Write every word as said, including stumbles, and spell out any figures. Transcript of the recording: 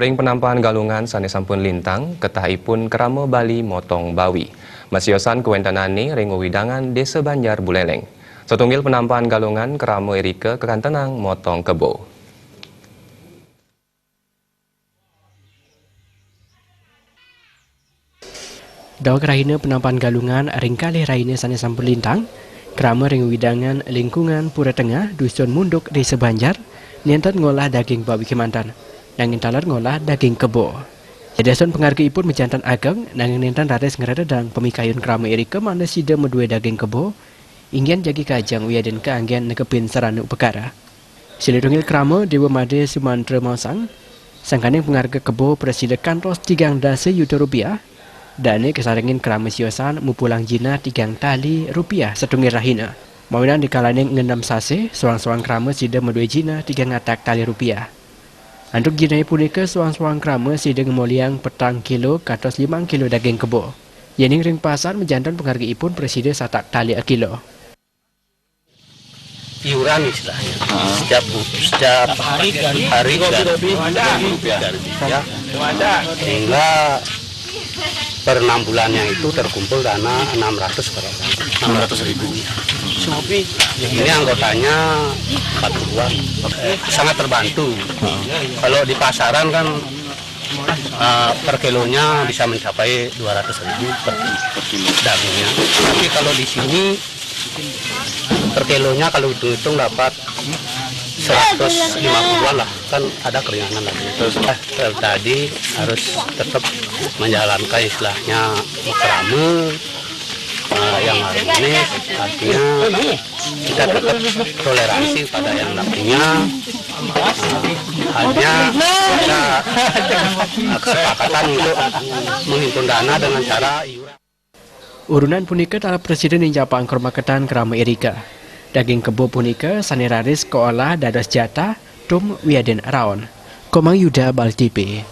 Ring penampahan Galungan sane sampun lintang, ketahipun krama Bali motong bawi. Masiosan kawentenane ring wewidangan Desa Banjar Buleleng. Satunggil penampahan Galungan krama irika kakantenang motong kebo. Daweg rahina penampahan Galungan ring kalih rahina sane sampun lintang, krama ring wewidangan Lingkungan Pura Tengah, Dusun Munduk, Desa Banjar, nenten ngolah daging bawi kemanten, nanging taler ngolah daging kebo. Yadiastun pangargaipun majanten ageng, nanging nenten raris ngrededang pamikayun krama irika mangda sida madue daging kebo, inggian jagi kajeng wiadin kaanggen nekepin sarana upakara. Silih tunggil krama Dewa Made Sumantra maosang, sangkaning pangarga kebo prasida kantos tigang dasa yuta rupiah, dane kasarengin krama siosan mupulang jinah tigang tali rupiah satunggil rahina. Mawinan dikalaning ngenem sasih, soang-soang krama sida madue jinah tigang atak tali rupiah. Antuk jinahe punika soang-soang krama sida ngemoliang petang kilo kantos limang kilo daging kebo. Yening ring pasar majanten pangargaipun prasida satak tali akilo. Iuran istilahnya. Setiap bu- setiap hari kan hari tiga ribu rupiah. Sehingga per enam bulannya itu terkumpul dana enam ratus per orang. Enam ratus ribu. Ini anggotanya empat puluhan. Sangat terbantu. Kalau di pasaran kan, eh, per kilonya bisa mencapai dua ratus ribu per dagingnya. Tapi kalau di sini per kilonya kalau hitung-hitung dapat seratus lima puluhan lah, kan ada keringanan lagi. Terus, eh, tadi harus tetap menjalankan istilahnya krama, eh, yang harmonis, artinya kita tetap toleransi pada yang nggak punya. Eh, hanya ada kesepakatan untuk menghimpun dana dengan cara iuran. Urunan punika taler prasida ninjapang krama ketan krama irika. Daging kebo punika sane raris kaolah dados jatah, tum wiadin raon. Komang Yuda, Bali T V.